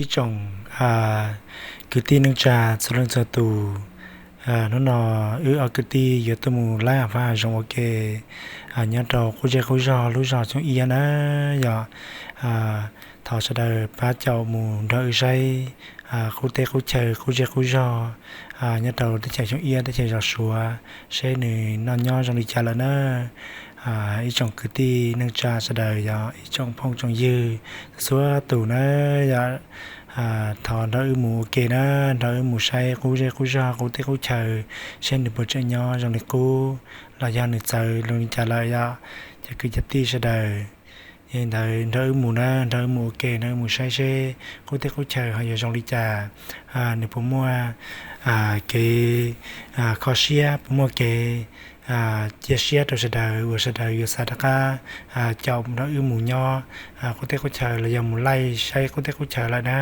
Ib tsoom kwv tij neej tsa txhua leej txhua tus, hnub no wb ob kwv tij yuav tuaj mus laij fab hav zoov ua ke nyob rau qub zej qub zog lub zos Xyooj Iab na. Yog thov sawv daws pab caum mus nrog wb saib qub teb qub chaw qub zej qub zog nyob rau teb chaws Xyooj Iab teb chaws Zos Suav seb nws noj nyob zoo li cas lawm na. Ib tsoom kwv tij neej tsa sawv daws, yog ib tsoom phooj tsoom ywg txhua tus na, yog thov nrog wb mus ua ke na, nrog wb mus saib qub zej qub zog qub teb qub chaw seb nws puas tseem nyob zoo li qub los yog nws txawv zoo li cas lawm yom. Cov kwv cov tij sawv daws, yog li ntawd nrog wb mus na, nrog wb mus ua ke, nrog wb mus saib seb qub teb qub chaw ho yuav zoo li cas, nws puas muaj kev kho siab, puas muaj kev cia siab rau sawv daws uas sawv daws yuav xav rov qab caum nrog wb mus nyob qub teb qub chaw los yog mus laij saib qub teb qub chaw lawm na.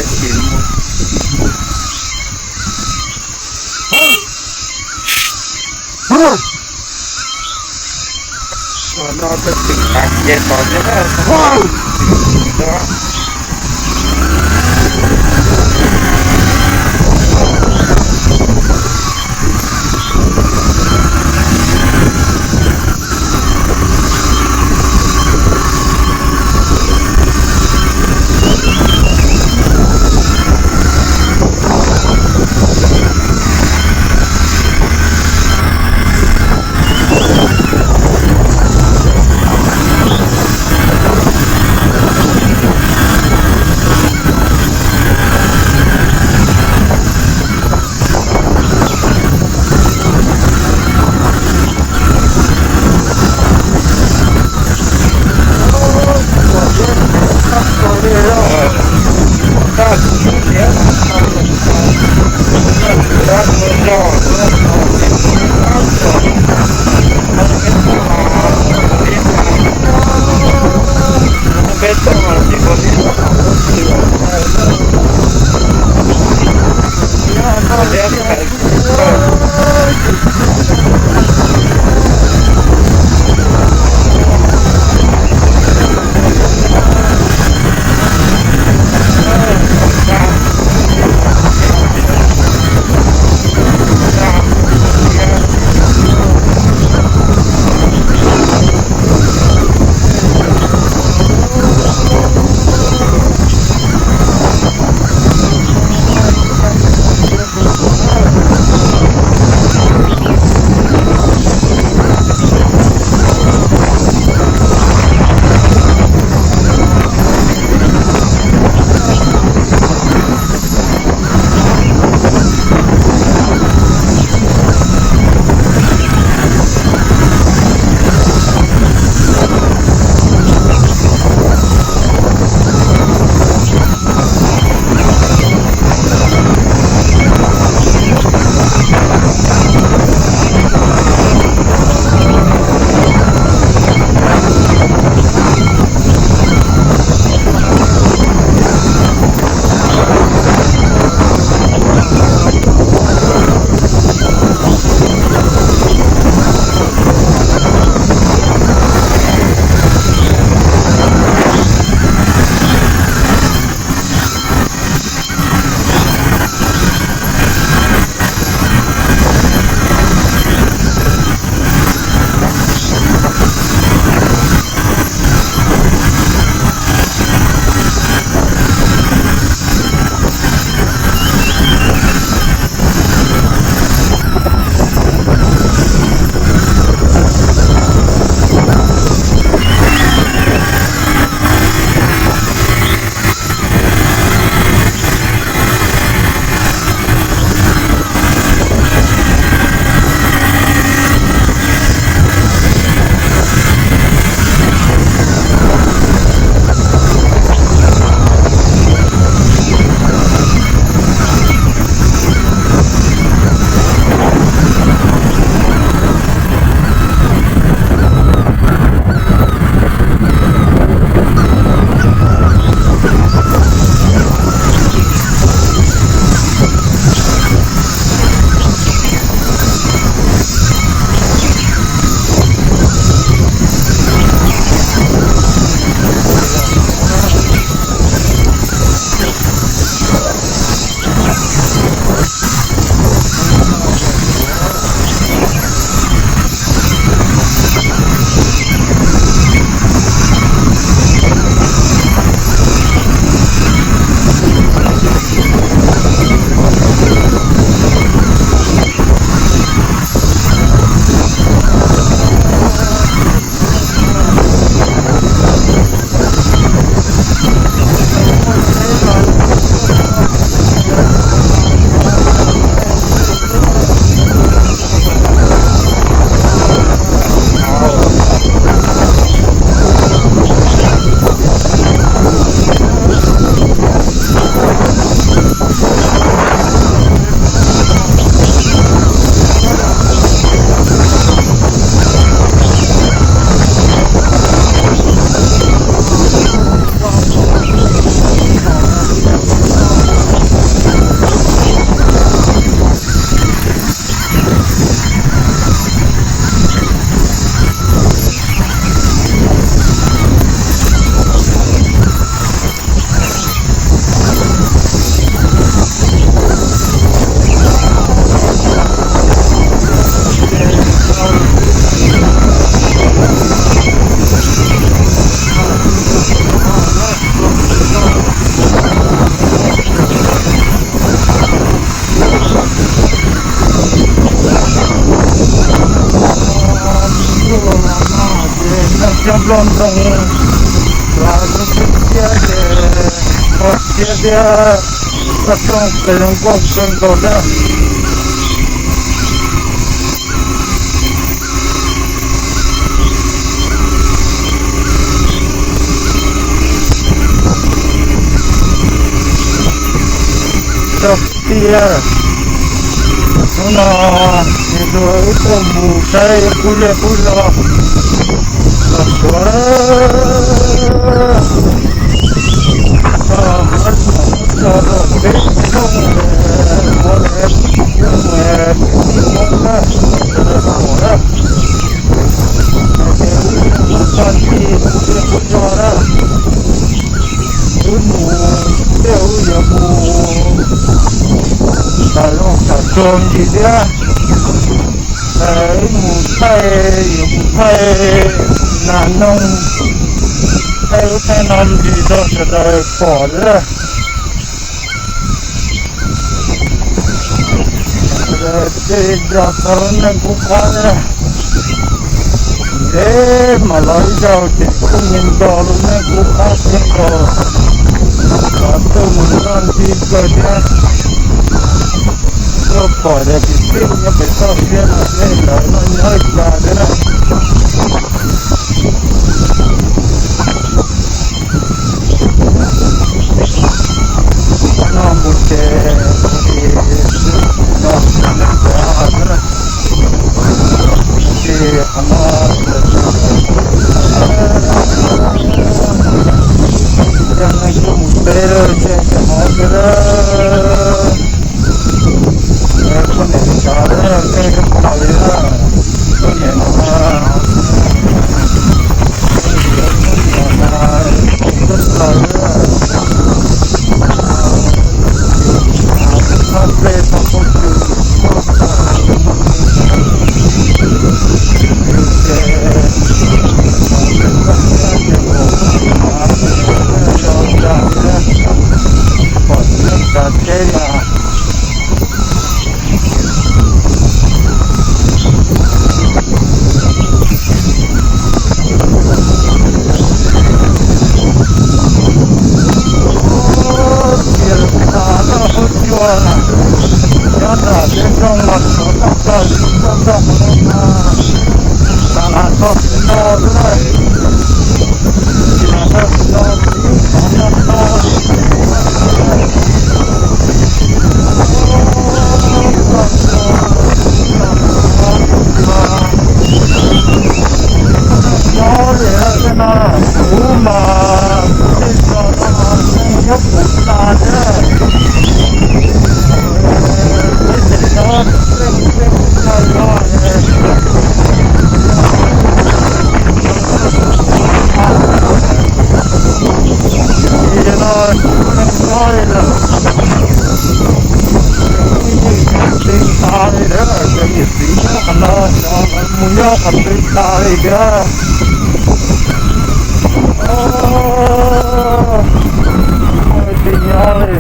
Tsis muaj. Ua no twb tsis tas ces tos thiab na. cov nplooj ntoo los lub txiab txiab ces kho siab thiab, koj rooj pes zoo nkauj kawg nkaus thiab. Txog tiag, hnub no ces wb tuaj mus saib qub zej qub zos los suav. Txog muab txog rau peb rooj, ua tij Hmoob na, sawv daws pom na. Hais tias wb mus txog ncig qub zej qub zos na, wb mus tej wb yuav mus tham zoo tham txog ntsis thiab. Wb mus thaij, yuav mus thaij nas noog, thaij ub thaij no ntsis rau sawv daws pom thiab. Tej zos tau lub neej kub qab thiab. Ntev mam los ib zaug ces kuj nyias nto lub neej kub qab thiab nkaus. Los tuaj mus noj ntxim kawg thiab. Tuaj pom cov kwv tij nyob pem toj siab no seb lawv noj nyob li cas thiab na. Noj mus ces no, ces qhov no, yog neeg tuaj mus teb lawm ces cov hov thiab, poj niam sawv daws, nej zoo nkaus li na, poj niam no, poj niam no, tub plaws, txhob ple txhob poob cw, ces, ces, pom tsis tau teb li. Tias tas noj huab cua, nyob nram tej nroog los tsuav toj toj toj toj, tas las txog tsis tau xwb na. Tsis mas tau tsis tau, tib qhov noj tau. Nyob li no, kuv mas tej zaum no nyob kuv tas thiab. Peb tseem nyob, peb kuj tsis tau nyob li. Ces no kuv nyob li lawm, kuv yeej tsis tas li lawm, cov niam txiv nyob qhov no, mus nyob qhov twg tas li thiab. Tsis nyob li.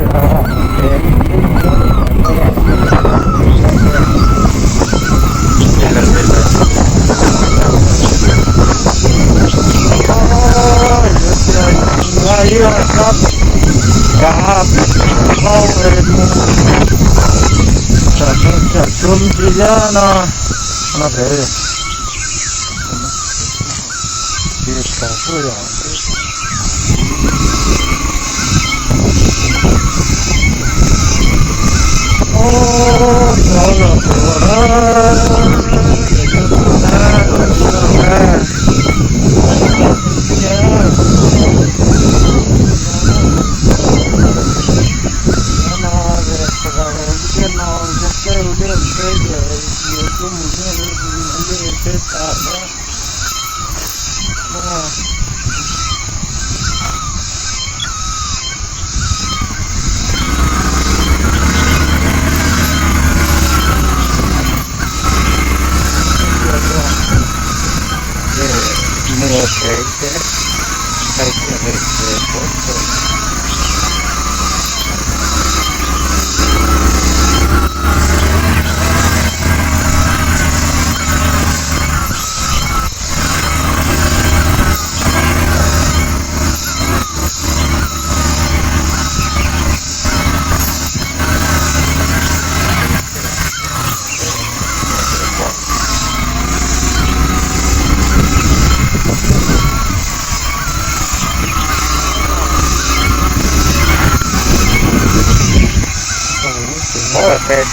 Tsam tsis yog no, no pem, tsis tau xwb yom.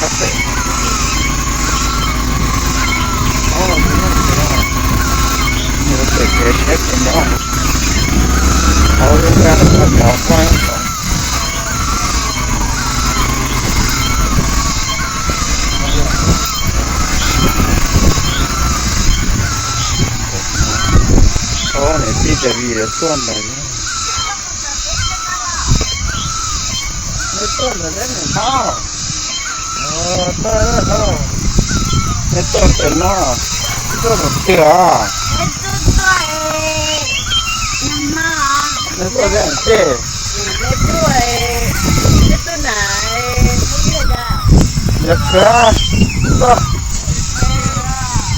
Pem, pem kev siab ces nyob hauv lub nrab nrov quaj. Niam tij cov viv tuaj ntawd. Neb tuaj ntawm neb niam hlob. Tuaj, neb tuaj pem no, tuaj mus twg os? Neb tuaj nram tej. Yog kawg, tuaj,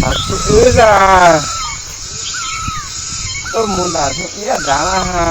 wb zas tuaj mus nram ib dav na.